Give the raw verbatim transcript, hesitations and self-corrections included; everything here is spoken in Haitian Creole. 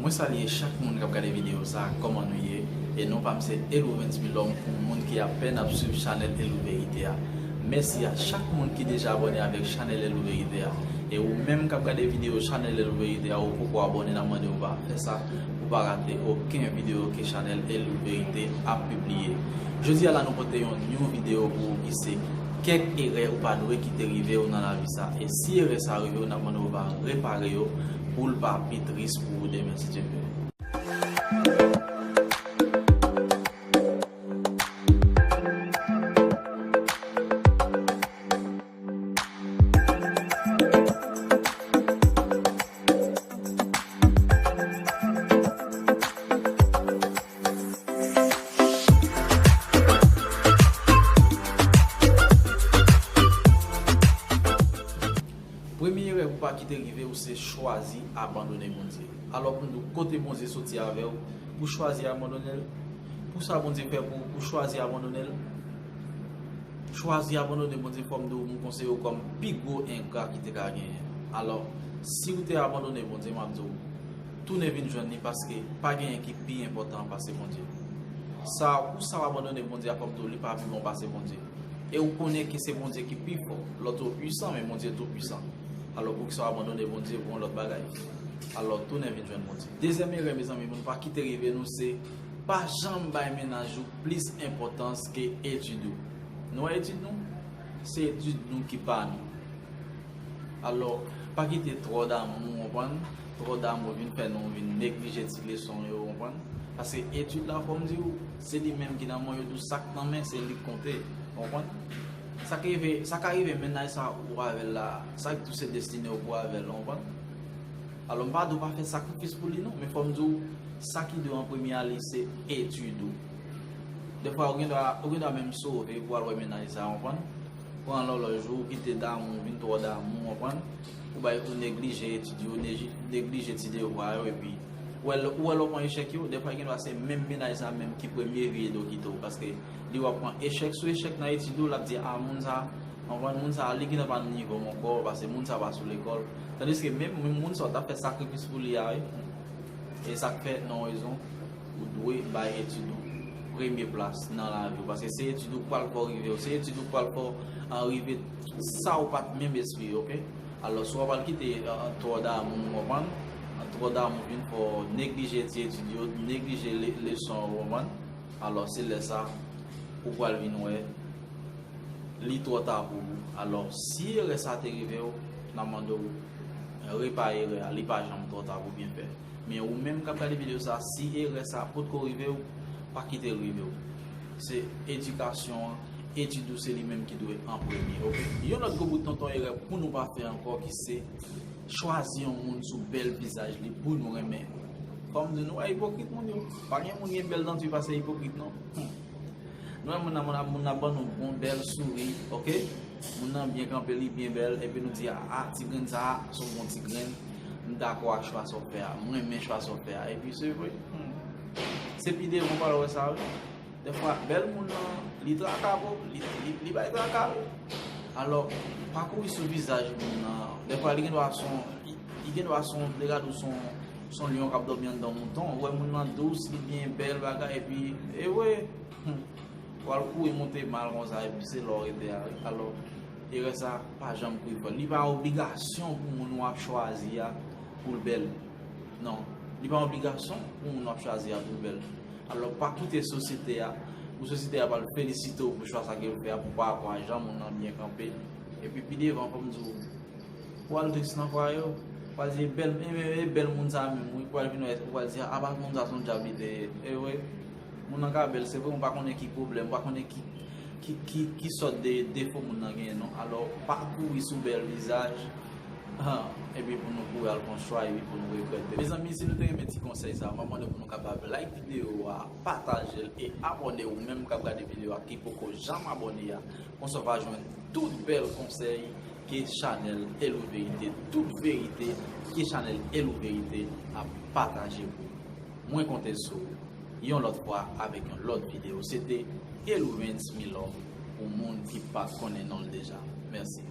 Mwen salye chak moun k ap gade videyo sa a, kòman nou ye? E non pa m se Elouvens Milòm pou moun ki apèn ap swiv chanèl Elou Verite a. Mèsi a chak moun ki deja abòne avèk chanèl Elou Verite a. E ou menm k ap gade videyo chanèl Elou Verite a, ou poko abòne, n ap mande w pa fè sa pou pa rate okenn videyo ke chanèl Elou Verite ap pibliye. Jodi a la nou pote yon new videyo pou ou ki se kèk erè ou pa dwe kite rive w nan lavi sa. E si erè sa rive w, n ap mande w pa repare yo pou l pa pi tris pou ou demen si Dye vle. Premye erè pou pa kite rive w se chwazi abandone Bondye. Alò pou n di w kote Bondye soti avè w, pou chwazi abandone l? Pou sa Bondye fè pou ou, pou chwazi abandone l? Chwazi abandone Bondye, fò m di w, m konseye w kòm pi gwo engra ki te ka genyen. Alò, si w te abandone Bondye, m ap di w, tounen vin jwenn li, paske pa genyen ki pi enpòtan pase Bondye. Sa, pou sa w abandone Bondye a, fò m di w, li pa pi bon pase Bondye. E w konnen ke se Bondye ki pi fò. Lòt yo pwisan, men Bondye tou pwisan. Alò, poukisa w abandone Bondye pou yon lòt bagay? Alò, tounen vin jwenn Bondye. Dezyèm erè, mezanmi, pou n pa kite rive nou, se pa janm bay mennaj ou plis enpòtans ke etid ou. Nou wè etid nou? Se etid nou ki pa nou. Alò, pa kite twò damou, w konprann? Twò damou vin fè nou vin neglije ti leson yo, w konprann? Paske etid la, fò m di w, se li menm ki nan men w, yo di w sa k nan men, se li k konte, w konprann? Sa k rive, sa ka rive mennaj sa ou avè l la, sa k di w se destine w pou avè l, w konprann? Alò, m pa di w pa fè sakrifis pou li non, men fò m di w, sa ki dwe an premye a li se etid ou. Dèfwa, ou gen dwa, ou gen dwa menm sove pou al wè mennaj sa, w konprann? Pran lòlòj ou, ou kite damou, vin twò damou, w konprann? Ou bay, ou neglije etid yo, neji-, neglije ti devwa yo, epi ou wè lè, ou wè lè w pran echèk yo, dèfwa gen dwa se menm mennaj sa menm ki premye vire do kite w, paske li wè w pran echèk sou echèk nan etid ou, l ap di, a, moun sa, w konprann, moun sa, li gentan pa nan nivo m ankò, paske moun sa pa sou lekòl. Tandiske menm, menm moun sa, w t ap fè sakrifis pou li a, wi. E sa k fè, nan yon rezon, ou dwe bay etid ou premye plas nan lavi w. Paske se etid ou k pral fè w rive, se etid ou k pral fè w, a, rive sa ou pa t menm espere, oke? Alò, si w ap al kite, a, twò damou, w konprann? A, twò damou vin fè w neglije ti etid yo, neglije le-, leson yo, w konprann? Alò, se lè sa, ou pral vin wè, li twò ta pou ou. Alò, si erè sa te rive w, n ap mande w repare erè a, li pa janm twò ta pou byen fè. Men ou menm k ap gade videyo sa, si erè sa potko rive w, pa kite l rive w. Se edikasyon an, etid ou se li menm ki dwe an premye, oke? Yon lòt gwo bout tonton erè pou nou pa fè ankò ki se chwazi yon moun sou bèl vizaj li pou nou renmen. Fò m di nou, wè ipokrit moun yo. Pa gen moun gen bèl denti pase ipokrit non. Hmm. Nou wè moun nan, moun nan, moun nan ban nou bon bèl souri, oke? Moun nan byen kanpe, li byen bèl, epi nou di, a, a, ti grenn sa a, se yon bon ti grenn. M dakò ak chwa sa w fè a. M renmen chwa sa w fè a. Epi se vre. Hmm. Se pi devan w pral wè sa, wi. Dèfwa, bèl moun nan, li traka pou, li, li, li bay traka l. Alò, pa kouri sou vizaj moun nan. Dèfwa, li gen dwa se yon, li, li gen dwa se yon, te gade w se yon, se yon lyon k ap dòmi anndan mouton. Ou wè moun nan dous, li byen bèl, bagay, epi, e vre. Hmm. Ou al kouri monte mal konsa, epi se la w rete a, wi. Alò, erè sa, pa janm kouri fè l. Li pa obligasyon pou moun w ap chwazi a, pou l bèl. Non. Li pa obligasyon pou moun w ap chwazi a, pou l bèl. Alò, pa kite sosyete a, pou sosyete a pral felisite w pou chwa sa ke w fè a, pou pa rapò a jan moun nan byen kanpe. Epi pi devan, fò m di w, pou al tris nan fwaye w, pou al di, e bèl, e, e, e bèl moun sa menm, wi, pou al vin wè, pou al di, a, pa moun sa se yon djab li te ye. E vre, moun nan ka bèl, se vre, ou pa konnen ki pwoblèm, ou pa konnen ki, ki, ki, ki sòt de defo moun nan genyen, non. Alò, pa kouri sou bèl vizaj, han, epi pou nou kouri al fè yon chwa, epi pou nou regrète. Mezanmi, si nou te renmen ti konsèy sa, m ap mande pou nou kapab like videyo a, pataje l e abòne ou menm k ap gade videyo a ki poko janm abòne a. Konsa w va jwenn tout bèl konsèy ke chanèl Elou Verite, tout verite ke chanèl Elou Verite ap pataje pou ou. Mwen konte sou ou yon lòt fwa avèk yon lòt videyo. Se te Elouvens Milòm pou moun ki pa t konnen non l deja. Mèsi.